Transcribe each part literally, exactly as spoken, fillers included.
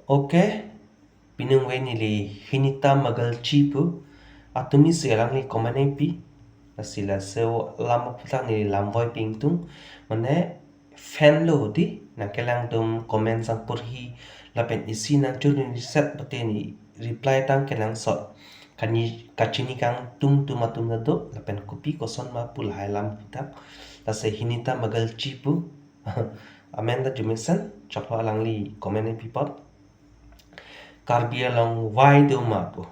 Okay, pinung ve neli Hinita Magalchi pu. Atum isi alangli comment nangpi. Lasi laso alam aphuthak neli lam voi pingtung. Mane fan lo di, nangkelang atum comment sang porhi lapen isi nangchun ni set pate ne reply tang kenangsot. Kani kachini kangtung atum atum ta do lapen kopi koson ma pu lahai alam aphuthak. Lasi Hinita Magalchi pu. Amen ta arjumesen, choklo alangli comment nangpi apot. Karbi Anglong Y do ma pu.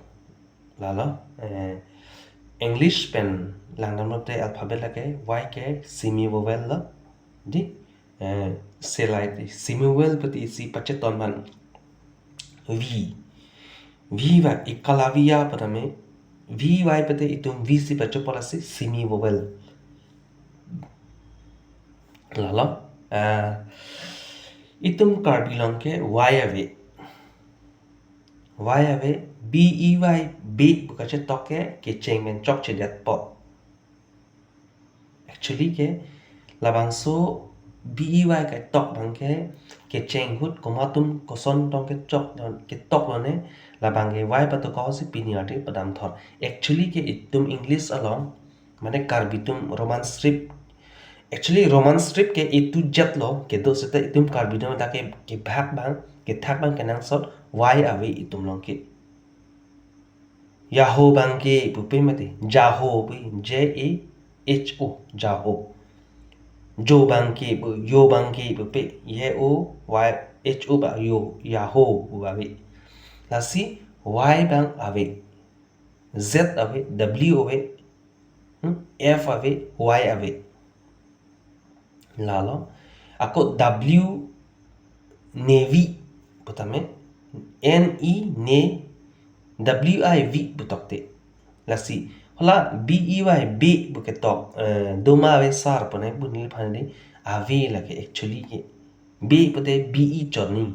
Lalo, eh, English pen langdam lote alphabet lake Y ke semi vowel lo. Di, eh, selai di semi vowel pati isi pacheton man. V. V va Eklavya pu tame. V Y pate itum V si pachopo lasi semi vowel. Lalo, ah, itum Karbi Anglong ke Y ave. Y ave, B E Y, be pu kachetok ke, kecheng pen chokche detpo. Actually ke, labangso B E Y ketok abang ke, kecheng ahut komat atum koson tong kechok, ketok lone, labang ke Y pato ko si pini arti padam thor. Actually ke itum English along, mane Karbi atum Roman script. Actually, Roman script ke A to Z lo, kedo seta itum Karbi atum ta ke, kebhak abang, kethak abang kenangsot, Y ave itum along ke. Jaho abang ke pupe mati, Jaho pu, J A H O, Jaho. Jo abang ke pu, Jo abang ke pupe, J O Y H O ba Jo, Jaho pu ave. Lasi Y abang ave. Z ave, W ave, hmm, F ave, Y ave. Lalo, ako W Navy pu tame, N E ne, W I V pu tokte. Lasi, hala B E Y be pu ketok, eh, do ma ave sir pu ne pu neliphan di, ave lake actually ke. Be pute B E chot ni.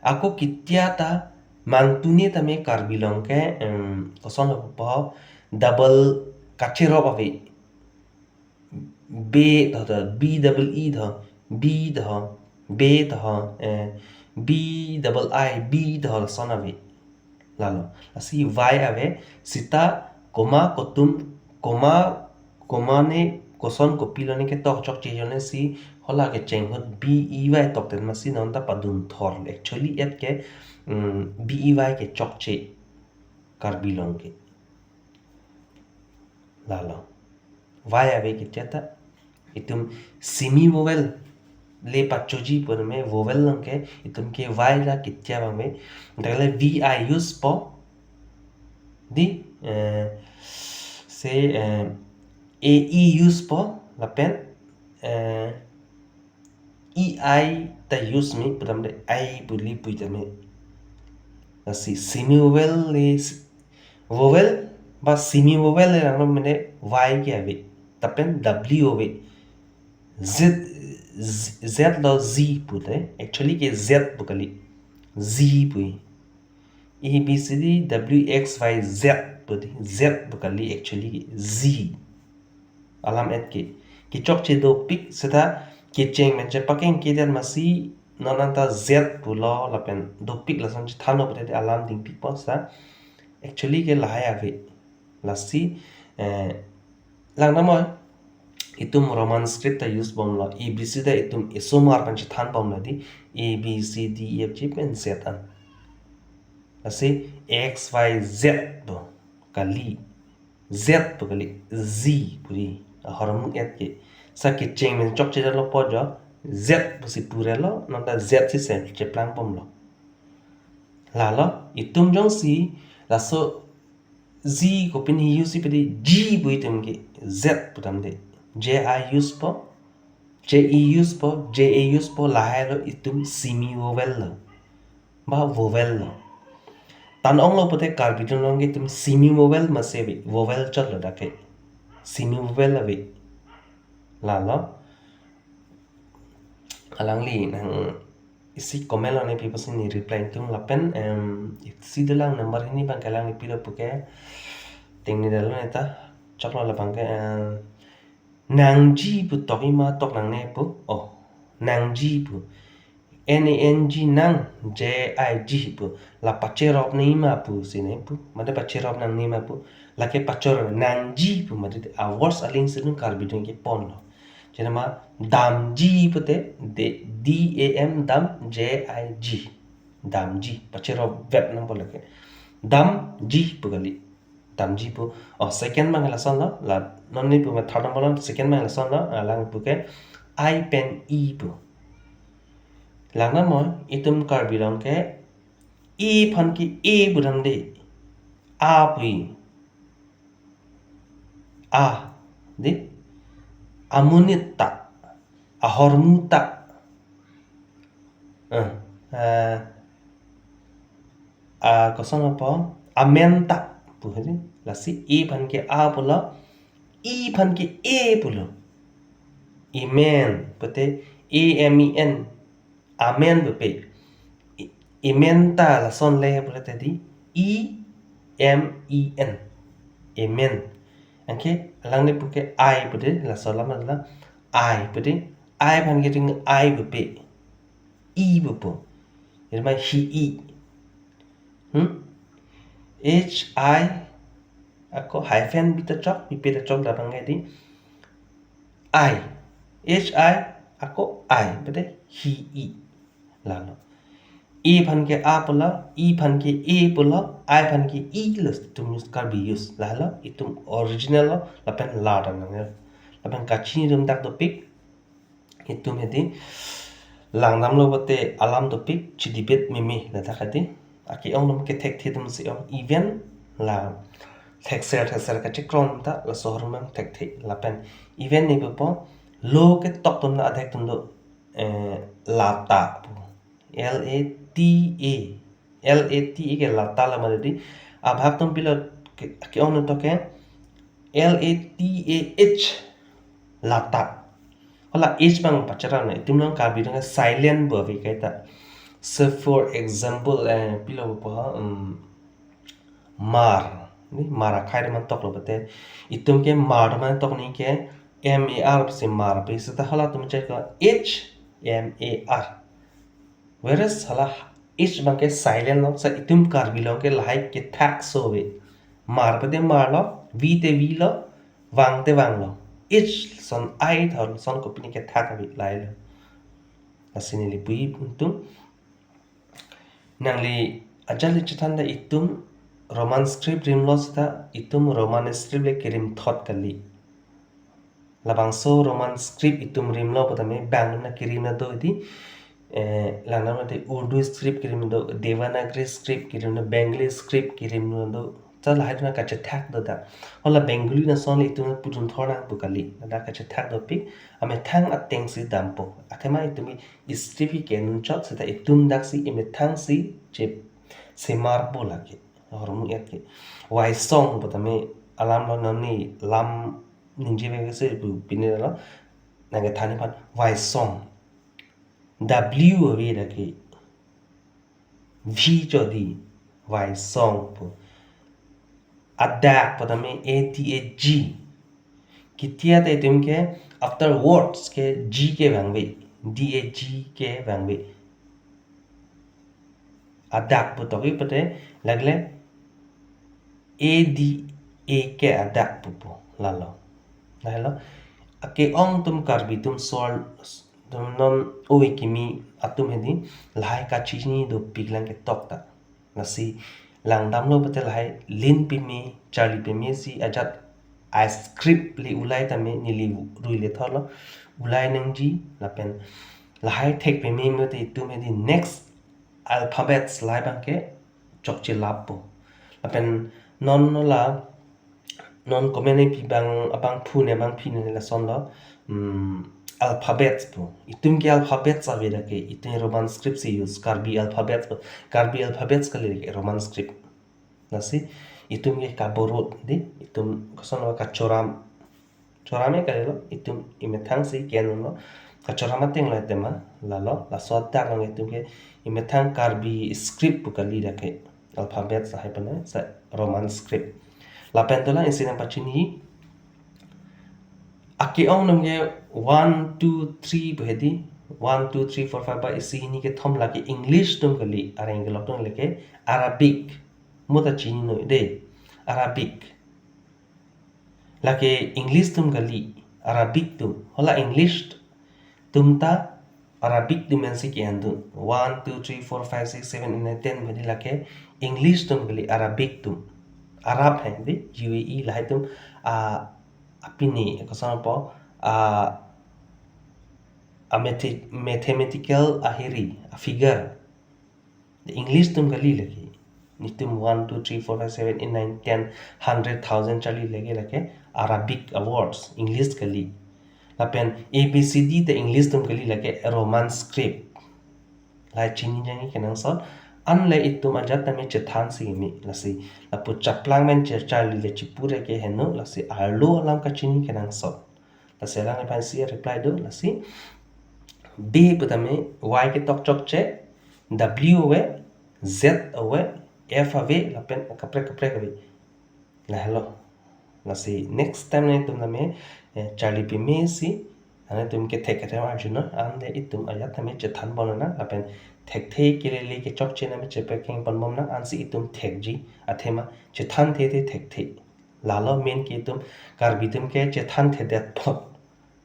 Ako ketia ta mangtune tame Karbi Anglong ke, em, koson lo po double kacherop ave. Be tho tho, B double E tho, B tho, be tho, eh, B double I, B tho lason ave. Lalo, lasi Y ave, seta koma kotum, koma, koma ne koson kopilo ne ketok chokche jone si, hala kecheng ahut B E Y tokte masi non ta padun thor. Actually, et ke, mm, B E Y ke chokche Karbi Anglong ke. Lalo. Y ave ketia ta. Itum semi vowel le pachoji pu tame vowel along ke itum ke Y la ketia abang ave. Dakle V I use po. Di, eh, se, eh, A E use po lapen, eh, E I ta use me pu tame I pu le pu tame. Lasi semi vowel le s-, vowel ba semi vowel le rang mene Y ke ave. Lapen W ave. Z, Z, Z lo Z pute. Actually ke Z pu kali. Z pu. A B C D W X Y Z pute. Z pu kali actually ke Z. Alam et ke. Kechokche dopik seta kecheng pen chepakeng kedet masi non anta Z pulo lapen dopik lason chethanlo pute alam dingpik po sa. Actually ke lahai ave. Lasi, eh, langdam oi. Itum Roman script ta use bomlo. A B C D itum isomar pen chethan bomlo di. A B C D E F G pen Z an. Lasi X Y Z do kali. Z pu kali. Z pu ri. Ahormu et ke. Sa kecheng pen chokche detlo po jo. Z pusi purelo. Non ta Z si sen cheplang bomlo. Lalo, itum jongsi, laso Z kopine use pede G pu itum ke Z pu tame de. J I use po, J E use po, J A use po, lahai lo itum semi vowel lo. Ba vowel lo. Tan ong lo pute Karbi Anglong ke itum semi vowel masi ave, vowel chot lo dak ke. Semi vowel ave. Lalo. Alangli nang isi comment lo ne pi pusi ne reply tung lapen, em, isi dolang number hini abang ke alangli pilo puke. Ting ne dalo ne ta. Choklo labang ke, em, nangji pu tok ima tok nangne pu. Oh, nangji pu. N A N G nang, J I G pu. La pacherop nangjima pusi ne pu. Mate pacherop nangjima pu. Lake pachor nangji pu mate a words alingsi dun Karbi dun keponlo. Chenama damji pute D, D A M dam, J I G. Damji. Pacherop verb nangpo lake. Damji pu kali. Damji pu. Oh, second abang lasonlo. La non ne pu ma third number lo, second abang lasonlo. Alang pu ke I pen E pu. Lang nang mo, itum Karbi Anglong ke E aphan ke E pudam de. A pu e. A. De. Amonit ta. Ahormu ta. Eh, eh, ah, koson apo? Amen ta pu hedi. Lasi E aphan ke A pulo, E aphan ke E pulo. Amen pute A M E N. Amen pupe. I-, amen ta lason le pule tadi E M E N. Amen. Anke alang ne pu ke I pude, laso alam la I pude. I aphan ke ting I pupe. E pupo. Irma hi e. Hmm? H I ako hyphen bi ta chok, bi pe ta chok, labang ke di. I. H I ako I pude hi e. Lalo. E aphan ke A pulo, E aphan ke E pulo, I aphan ke E lo, itum use Karbi use. Lalo, itum original lo, lapen la ta nang. Lapen kachini atum dak dopik, itum hedi, langdamlo pute alam dopik, chidebate meme, ladak hedi. Ake-ong atum kethekthe atum si ong, even la thekser, thekser kachekron ta, laso ahormu thekthe, lapen even ne pupo, lo ketok atum na adhek atum do, eh, lata pu. L A T A. L A T A ke lata la mari di. Abhag atum pilo ke, ke-ong atum ke L A T A H, lata. Hala H abang pacharam na. Itum nang Karbi nang silent pu ave kaita. So for example, eh, pilo pu, um, mar. Ne, mar akhai atum toklo pute. Itum ke mar atum tok ne ke M A R si mar pu. Seta hala atum chek ko H M A R. Whereas hala H abang ke silent lo, sa itum Karbi Anglong ke lahai kethak so ave. Mar pute mar lo, V te V lo, vang te vang lo. H son I thor son kopine kethak ave, lahai lo. Lasi neli pu e itum. Nangli ajat le chethan ta, itum Roman script rimlo seta itum Roman script le kerim thot kali. Labangso Roman script itum rimlo putame bang na kerim na do di, eh, langdam mate Urdu script kerim do, Devanagari script kerim do, Bengali script kerim do. Ta lahai atum kachethak do ta. Hala Bengali na son le itum pudun thor nang pu kali. Na dak kachethak dopik, amethang ateng si dampo. Athema itum i script ke nun chot seta itum dak si imethang si che semar po lake. Ahormu et ke. Vaisong putame alam lo, nani lam ningje ve se pu pine lo. Nang kethan aphan vaisong. W ave dak ke. V cho di. Vaisong pu. Adak putame A D A G. Kitia te itum ke after words ke G ke vangve. D A G ke vangve. Adak pu tok i pute lagle A D A ke adak pupo lalo. Lalo. Ake-ong atum Karbi atum sol atum non ove kimi atum hedi lahai kachini dopik lang ketok ta. Lasi langdamlo pute lahai lin peme, charli peme si ajat a script le ulai tame neli rui le thorlo. Ulai nangji lapen lahai thek peme mate itum hedi next alphabets lahai abang ke chokche lap po. Lapen non no la non comment ne pi abang, abangphu ne abangpi ne lason lo, mm, alphabets pu. Itum ke alphabets ave dak ke, itum Roman script si use, Karbi alphabets pu. Karbi alphabets kali ke Roman script. Lasi itum ke kaborot di, itum koson lo kachoram. Choram e kali lo, itum imethang si ke nun lo. Kachoram ateng lo tema, lalo, laso adak lo itum ke imethang Karbi script pu kali dak ke. Alphabets lahai pene sa Roman script. Lapen dolang isi nangpachini. Ake-ong atum ke one, two, three pu hedi. one, two, three, four, five ba isi hini kethom lake English atum kali, areng kelok atum lake Arabic. Mo ta chini noi de, Arabic. Lake English atum kali, Arabic atum. Hala English atum ta Arabic atum pensi ke-endun. One, two, three, four, five, six, seven, eight, nine, ten badi lake English atum kali, Arabic atum. Arab hai de, U A E lahai atum, ah, apini, kosonpo, ah, a mathe-, mathematical ahiri, a figure. The English atum kali lake. Netum one, two, three, four, five, seven, eight, nine, ten, hundred, thousand charli lake lake Arabic words, English kali. Lapen A B C D te English atum kali lake Roman script. Lahai chini jangji kenangsot. Anle itum ajat tame chethan si kimi lasi. Lapu chaplang men che charli le chipure ke heno lasi arlo alam kachini kenangsot. Lasi alangliphan si reply do lasi. B pu tame Y ketok chokche, W ave, Z ave, F ave, lapen kaprek kaprek ave. Lahelo. Lasi next time netum tame, eh, charli pimesi, ane tum kethek kethe arjunoi, anle itum ajat tame chethan bom nang, lapen thekthe kelele kechokche tame chepekeng pon bom nang, ansi itum thekji, athema chethan the the thekthe. Lalo main ke itum Karbi atum ke chethan thedet apot.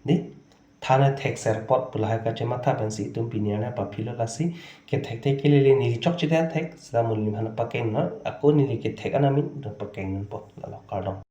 Di, than thekser apot pu lahai kachematha pensi itum pini arni paphilo lasi, kethekthe kelele neli chokche det thek, seta mo neliphan pakeng noi, ako neli kethek anamin, do pakeng nunpo, lalo kardom.